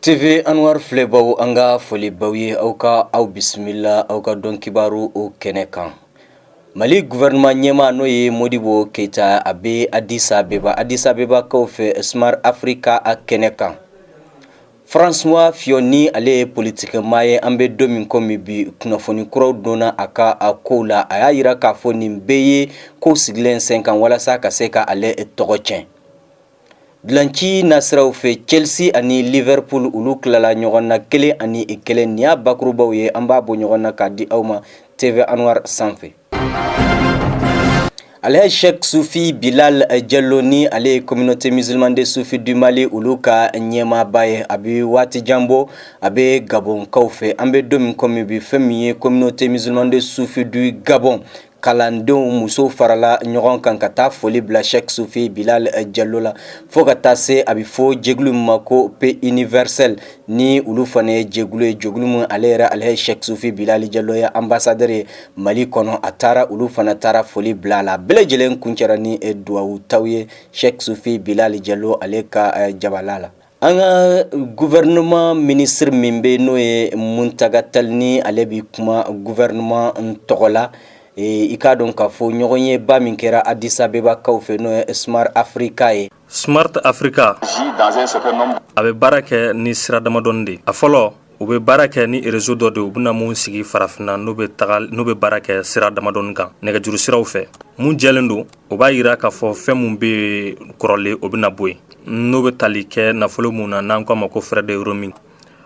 TV Anwar filɛbaw, an ka foli b'aw ye, aw ka aw bisimila aw ka dɔn kibaru o kɛnɛ kan. Mali gouvernement ɲɛmaa, n'o ye Modibo Keyita, a bɛ Addis Abeba, Addis Abebakaw fɛ, Smart Africa a kɛnɛ kan. François Fillon, ni ale ye politikɛmaa ye, an bɛ don min komi bi, kunnafoni kuraw donna a ka a kow la. A y'a yira k'a fɔ nin bɛɛ ye kow sigilen sen kan walasa ka se ka ale tɔgɔ tiɲɛ. Dilanci nasiraw fɛ, Chelsea ani Liverpool, olu tilala ɲɔgɔn na 1-1. Nin y'a bakurubaw ye, an b'a bɔ ɲɔgɔn na k'a di aw ma TV Anwar sanfɛ. Alhaji Sheikh Sufi Bilal Diallo, ni ale ye Communauté musulmane de Sufi du Mali, olu ka ɲɛmaaba ye, a bɛ waati jan bɔ a bɛ Gabonkaw fɛ. An bɛ don min komi bi, fɛn min ye Communauté musulmane de Sufi du Gabon kalandenw musow farala ɲɔgɔn kan ka taa foli bila Sheikh Sufi Bilal Diallo la, fo ka taa se a bɛ fɔ jɛkulu min ma ko Paix universelle, ni olu fana ye jɛkulu ye, jɛkulu min ale yɛrɛ Alhaji Sheikh Sufi Bilal Diallo ye ambassadeur ye Mali kɔnɔ. A taara, olu fana taara foli bila a la. Bɛɛ lajɛlen kuncɛra ni duwawu taw ye Sheikh Sufi Bilal Diallo ale ka jabala la. An ka gouvernement ministre min bɛ, n'o ye Muntaga Tall, ni ale bɛ kuma gouvernement tɔgɔ la, i k'a dɔn k'a fɔ ɲɔgɔn ye ba min kɛra Addis Abebakaw fɛ, n'o ye Smart Africa ye. Smart Africa a bɛ baara kɛ ni sira damadɔni de. A fɔlɔ, u bɛ baara kɛ ni réseau dɔ de, u bɛna mun sigi Farafinna, n'u bɛ taga, n'u bɛ baara kɛ sira damadɔni kan nɛgɛjuru siraw fɛ. Mun jɛlen don, o b'a yira k'a fɔ fɛn mun bɛ kɔrɔlen, o bɛna bɔ yen, n'o bɛ tali kɛ nafolo mun na, n'an k'a ma ko frais de roaming,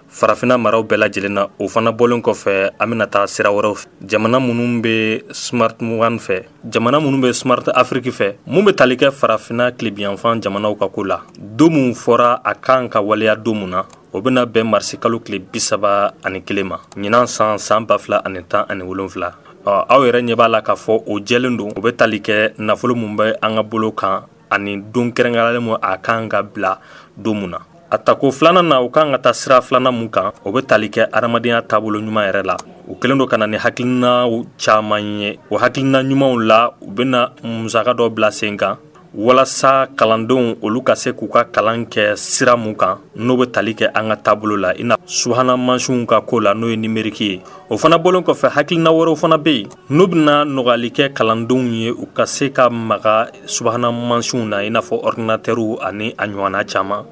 Farafinna maraw bɛɛ lajɛlen na. O fana bɔlen kɔfɛ, an bɛna taa sira wɛrɛw fɛ, jamana minnu bɛ Smart One fɛ, jamana minnu bɛ Smart Afrique fɛ, mun bɛ tali kɛ Farafinna tilebinyanfan jamanaw ka ko la. Don mun fɔra a kan ka waleya don mun na, o bɛna bɛn marisi kalo tile 31 ma ɲinan san, san 2017. Aw yɛrɛ ɲɛ b'a la k'a fɔ o jɛlen don. O bɛ tali kɛ nafolo mun bɛ an ka bolo kan ani don kɛrɛnkɛrɛnlen mun a kan ka bila don mun na. A tako filanan na, u kan ka taa sira filanan mun kan, o bɛ tali kɛ adamadenya taabolo ɲuman yɛrɛ la. U kɛlen don ka na ni hakilinaw caman ye. O hakilina ɲumanw la, u bɛna musaka dɔ bila sen kan walasa kalandenw olu ka se k'u ka kalan kɛ sira mun kan, n'o bɛ tali kɛ an ka taabolo la, i n'a subahana mansinw ka ko la, n'o ye numérique ye. O fana bɔlen kɔfɛ, hakilina wɛrɛw fana bɛ yen, n'u bɛna nɔgɔyali kɛ kalandenw ye, u ka se ka maga subahana mansinw na, i n'a fɔ ordinateurw ani a ɲɔgɔnna caman.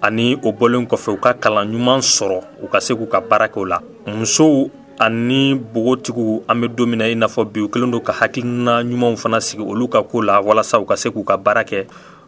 Ani o bɔlen kɔfɛ, u ka kalan ɲuman sɔrɔ, u ka se k'u ka baara kɛ o la. Musow ani npogotigiw, an bɛ don min na i n'a fɔ bi, u kɛlen don ka hakilina ɲumanw fana sigi olu ka ko la walasa u ka se k'u ka baara kɛ,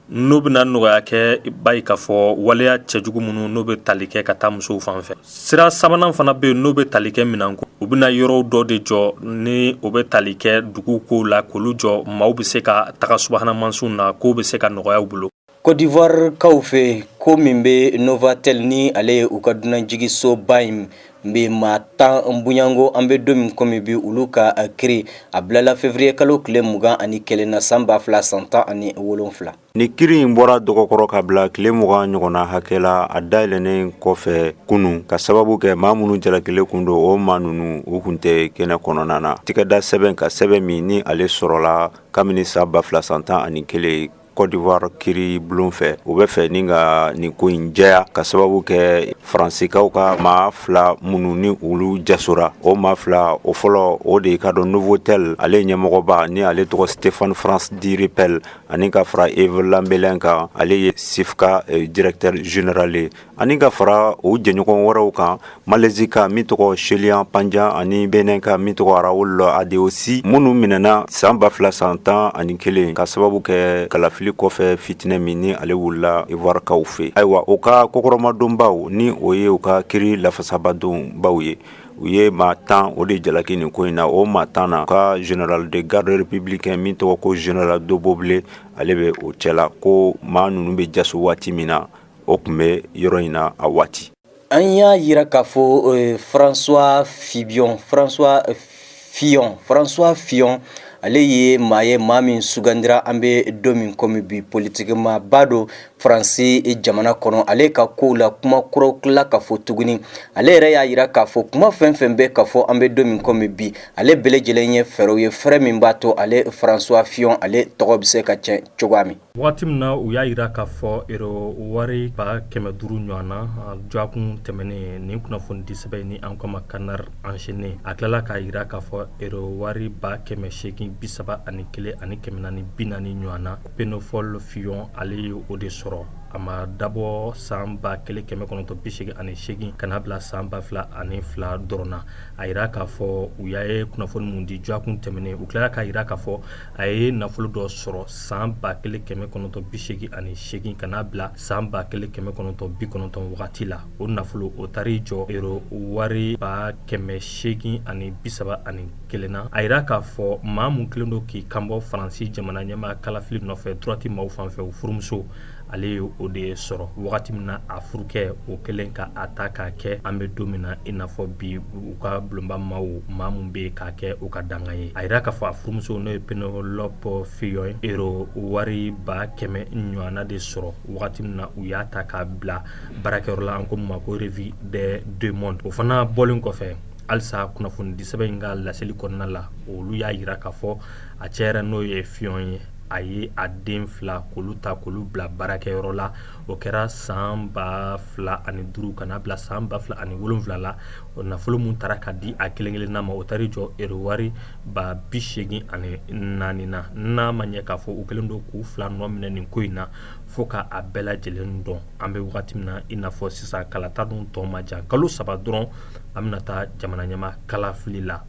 n'o bɛna nɔgɔya kɛ ba ye k'a fɔ waleya cɛjugu minnu n'o bɛ tali kɛ ka taa musow fan fɛ. Sira sabanan fana bɛ yen, n'o bɛ tali kɛ minɛnko. U bɛna yɔrɔw dɔ de jɔ, ni o bɛ tali kɛ dugu kow la, k'olu jɔ, maaw bɛ se ka taga subahana mansinw na, k'o bɛ se ka nɔgɔya u bolo. Côte d'Ivoire kaw fɛ, ko min bɛ Novotel, ni ale ye u ka dunanjiginsoba in bɛ, maa 10 bonyanko, an bɛ don min komi bi, olu ka kiri a bilala février kalo tile 21 na san 2017. Ni kiri in bɔra dɔgɔkɔrɔ ka bila tile 20 ɲɔgɔnna hakɛ la, a dayɛlɛnnen kɔfɛ kunun, ka sababu kɛ maa minnu jalakilen kun don, o maa ninnu u kun tɛ kɛnɛ kɔnɔna na. Tigɛda sɛbɛn ka sɛbɛn min ni ale sɔrɔla kabini san 2011 Côte d'Ivoire kiri bulon fɛ, u bɛ fɛ ni ka nin ko in jɛya, ka sababu kɛ Faransikaw ka maa fila minnu ni olu jasora. O maa fila o fɔlɔ, o de ka dɔn Novotel ale ɲɛmɔgɔba, ni ale tɔgɔ Stéphane France Di Rippel, ani ka fara Yves Lambelin kan, ale ye SIFCA directeur général ye, ani ka fara o jɛɲɔgɔn wɛrɛw kan, Malaisie ka min tɔgɔ Chelian Panjan ani Benin ka min tɔgɔ Raoul Adeosi, minnu minɛna san 2011 ka sababu kɛ kalafili kɔfɛ fitinɛ min ni ale wulila Ivoirekaw fɛ. Ayiwa, o ka kɔkɔrɔmadonbaw, ni o ye u ka kiri lafasabadonbaw ye, u ye maa 10 o de jalaki nin ko in na. O maa 10 na, ka général de garde républicain min tɔgɔ ko général Doboblé, ale bɛ o cɛla. Ko maa ninnu bɛ jaso waati min na, o tun bɛ yɔrɔ in na a waati. An y'a yira k'a fɔ François Fibion, François Fillon, François Fillon, ale ye maa ye, maa min sugandira an bɛ don min komi bi, politikimaba don. Faransi jamana kɔnɔ, ale ka kow la kuma kuraw tila ka fɔ tuguni. Ale yɛrɛ y'a yira k'a fɔ kuma fɛn fɛn bɛ ka fɔ an bɛ don min komi bi, ale bɛɛ lajɛlen ye fɛɛrɛw ye, fɛɛrɛ min b'a to ale François Fillon, ale tɔgɔ bɛ se ka tiɲɛ cogoya min. Waati min na u y'a yira k'a fɔ euro wari 500,000 ɲɔgɔn na dɔgɔkun tɛmɛnen, nin kunnafonidi sɛbɛn ni an kama Canard enchaîné, a tilala k'a yira k'a fɔ euro wari 831,440 ɲɔgɔn na, Penelope Fillon, ale ye o de sɔrɔ. A ma dabɔ san 1988 ka n'a bila san 2002 dɔrɔn na. A yira k'a fɔ u y'a ye kunnafoni mun di dɔgɔkun tɛmɛnen, u tilala k'a yira k'a fɔ a ye nafolo dɔ sɔrɔ san 1988 ka n'a bila san 1990 wagati la. O nafolo, o taar'i jɔ euro wari 831,000 na. A yira k'a fɔ maa mun kelen don k'i kanbɔ Faransi jamana ɲɛmaa kalafili nɔfɛ droite maaw fan fɛ, o furumuso, ale ye o de sɔrɔ wagati min na a furukɛ o kelen ka a ta k'a kɛ an bɛ don min na i n'a fɔ bi, u ka bulonba maaw, maa min bɛ k'a kɛ u ka dankan ye. A yira k'a fɔ a furumuso, n'o ye Penelope Fillon ye, euro wari 100,000 ɲɔgɔnna de sɔrɔ wagati min na u y'a ta k'a bila baarakɛyɔrɔ la, an ko min ma ko Revue des Deux Mondes. O fana bɔlen kɔfɛ, halisa kunnafonidi sɛbɛn in ka laseli kɔnɔna la, olu y'a yira k'a fɔ a cɛ yɛrɛ, n'o ye Fillon ye, a ye a den fila k'olu ta k'olu bila baarakɛyɔrɔ la. O kɛra san 2005 ka n'a bila san 2007 la. O nafolo mun taara ka di a kelen kelenna ma, o taar'i jɔ euro wari 84,000 na. N'a ma ɲɛ k'a fɔ u kɛlen don k'u fila nɔ minɛ nin ko in na fo ka a bɛɛ lajɛlen dɔn, an bɛ wagati min na i n'a fɔ sisan, kalata dun tɔ man jan, kalo 3 dɔrɔn, an bɛna taa jamana ɲɛmaa kalafili la.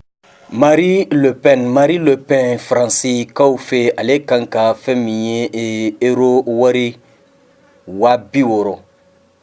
Marie Le Pen, Marie Le Pen, Faransi kaw fɛ, ale kan ka fɛn min ye euro wari 60,000,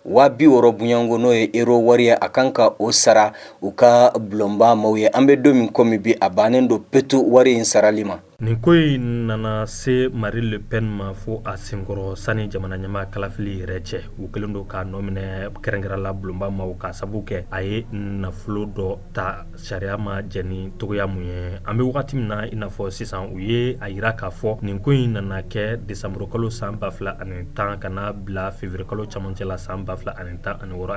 60,000 bunyanko, n'o ye euro wari ye, a kan ka o sara u ka bulonba maaw ye. An bɛ don min komi bi, a bannen don petu wari in sarali ma. Nin ko in nana se Marie Le Pen ma fo a senkɔrɔ sani jamana ɲɛmaa kalafili yɛrɛ cɛ. U kɛlen don k'a nɔ minɛ kɛrɛnkɛrɛn la bulonba maaw, ka sabu kɛ a ye nafolo dɔ ta sariya ma jɛn ni togoya mun ye. An bɛ wagati min na i n'a fɔ sisan, u ye a yira k'a fɔ nin ko in nana kɛ desanburukalo san 2010 ka n'a bila feburukalo camancɛ la san 2016. A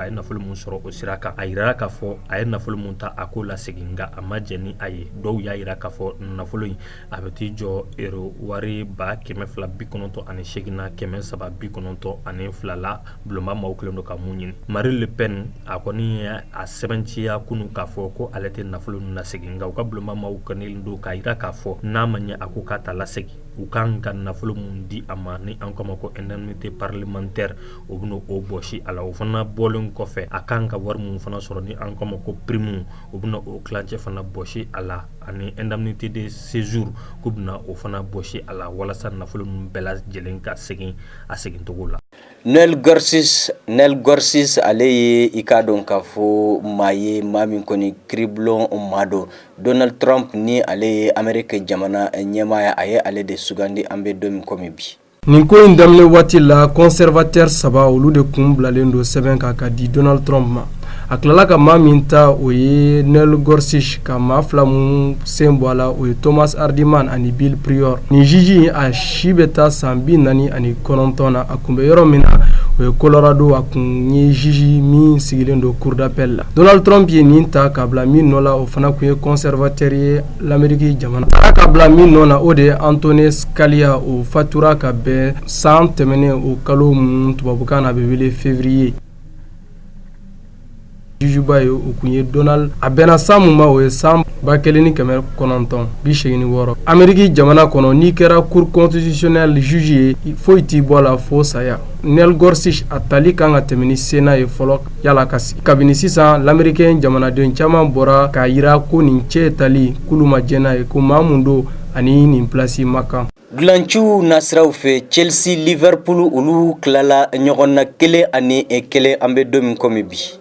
ye nafolo mun sɔrɔ o sira kan, a yirara k'a fɔ a ye nafolo mun ta, a k'o lasegin, nka a ma jɛn ni a ye. Dɔw y'a yira k'a fɔ nafolo in, a bɛ t'i jɔ euro wari 298 na 392 la, bulonba maaw kɛlen don ka mun ɲini. Marie Le Pen, a kɔni ye a sɛbɛntiya kunun k'a fɔ ko ale tɛ nafolo ninnu lasegin, nka u ka bulonba maaw kɔni don k'a yira k'a fɔ n'a ma ɲɛ a ko k'a ta lasegin, u kan ka nafolo mun di a ma ni an k'a ma ko indemnité parlementaire, o bɛna o bɔsi a la. O fana bɔlen kɔfɛ, a kan ka wari mun fana sɔrɔ ni an k'a ma ko prime, o bɛna o tilancɛ fana bɔsi a la, ani indemnité de séjour, k'u bɛna o fana bɔsi a la, walasa nafolo ninnu bɛɛ lajɛlen ka segin a segincogo la. Neil Gorsuch, Neil Gorsuch, ale ye i k'a dɔn k'a fɔ maa ye, maa min kɔni kiribulon maa don. Donald Trump, ni ale ye Amérique jamana ɲɛmaa ye, a ye ale de sugandi an bɛ don min komi bi. Nin ko in daminɛ waati la, conservateur saba, olu de kun bilalen don sɛbɛn kan ka di Donald Trump ma. A tilala ka maa min ta, o ye Neil Gorsuch. Ka maa fila mun sen bɔ a la, o ye Thomas Hardiman ani Bill Pryor. Nin juge, a si bɛ taa san 49 na. A kun bɛ yɔrɔ min na, o ye Colorado. A kun ye juge min sigilen don cour d'appel la. Donald Trump ye nin ta k'a bila min nɔ la, o fana kun ye conservateur ye l'Amérique jamana. A ka bila min nɔ na, o de ye Antonin Scalia. O fatura ka bɛn san tɛmɛnen o kalo mun tubabukan na a bɛ wele février. Juge ba ye, o kun ye Donald. A bɛnna san mun ma, o ye san 1986. Ameriki jamana kɔnɔ, n'i kɛra cour constitutionnelle juge ye, foyi t'i bɔ a la fo saya. Neil Gorsuch, a tali kan ka tɛmɛ ni Sénat ye fɔlɔ yala ka sigi. Kabini sisan, l'Américain jamanaden caman bɔra k'a yira ko nin cɛ tali, k'olu ma jɛn n'a ye, ko maa mun don ani nin place ma kan. Dulanciw nasiraw fɛ, Chelsea, Liverpool, olu tilala ɲɔgɔn na 1-1 an bɛ don min komi bi.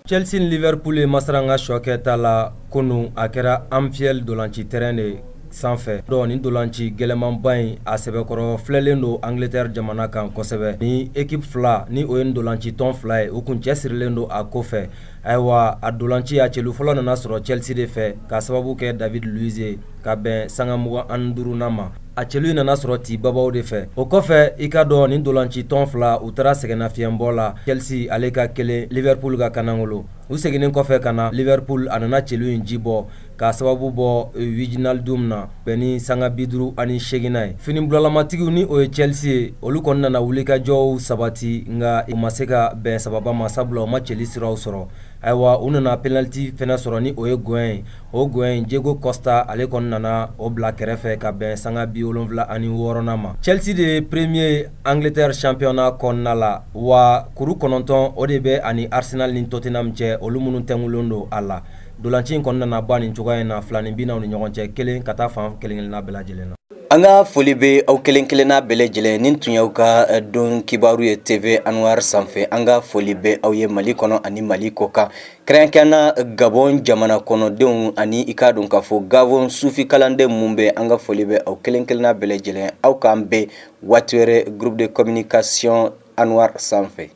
Chelsea ni Liverpool ye masaranga sɔ kɛ ta la kunun. A kɛra Anfield dolanci terrain de sanfɛ. Dɔn ni dolanci gɛlɛnmanba in, a sɛbɛkɔrɔ filɛlen don Angleterre jamana kan kosɛbɛ. Ni équipe fila ni o ye dolanci tɔn fila ye, u kun cɛ sirilen don a kɔfɛ. Ayiwa, a dolanci a cɛlu fɔlɔ nana sɔrɔ Chelsea de fɛ, ka sababu kɛ David Luiz ye, ka bɛn sanga 25nan ma. A celu in nana sɔrɔ ti babaw de fɛ. O kɔfɛ, i ka dɔn nin dolanci tɔn fila, u taara sɛgɛnnafiɲɛbɔ la, Chelsea ale ka kelen, Liverpool ka kanangolo. U seginnen kɔfɛ ka na, Liverpool a nana celu in ji bɔ k'a sababu bɔ Wijnaldum na bɛn ni sanga 58nan ye. Finibulalamatigiw, ni o ye Chelsea ye, olu kɔni nana wulikajɔw sabati, nka u ma se ka bɛn sababa ma, sabula u ma celi siraw sɔrɔ. Ayiwa, u nana penalty fɛnɛ sɔrɔ, ni o ye gɔn ye. O gɔn in, Diego Costa ale kɔni nana o bila kɛrɛfɛ ka bɛn sanga 76nan ma. Chelsea de ye premier Angleterre championnat kɔnɔna la wa, kuru 9 o de bɛ ani Arsenal ni Tottenham cɛ, olu minnu tɛnkulen don a la. Dolanci in kɔni nana ban nin cogoya in na, 2 ni bi ni ɲɔgɔn cɛ, kelen ka taa fan kelen kelenna bɛɛ lajɛlen na. An ka foli bɛ aw kelen kelenna bɛɛ lajɛlen. Nin tun y'aw ka don kibaru ye TV Anwar sanfɛ. An ka foli bɛ aw ye Mali kɔnɔ ani Mali kɔ kan, kɛrɛnkɛrɛnna Gabon jamana kɔnɔdenw, ani i k'a dɔn k'a fɔ Gabon sufi kalanden mun bɛ. An ka foli bɛ aw kelen kelenna bɛɛ lajɛlen. Aw k'an bɛn waati wɛrɛ, groupe de communication Anwar sanfɛ.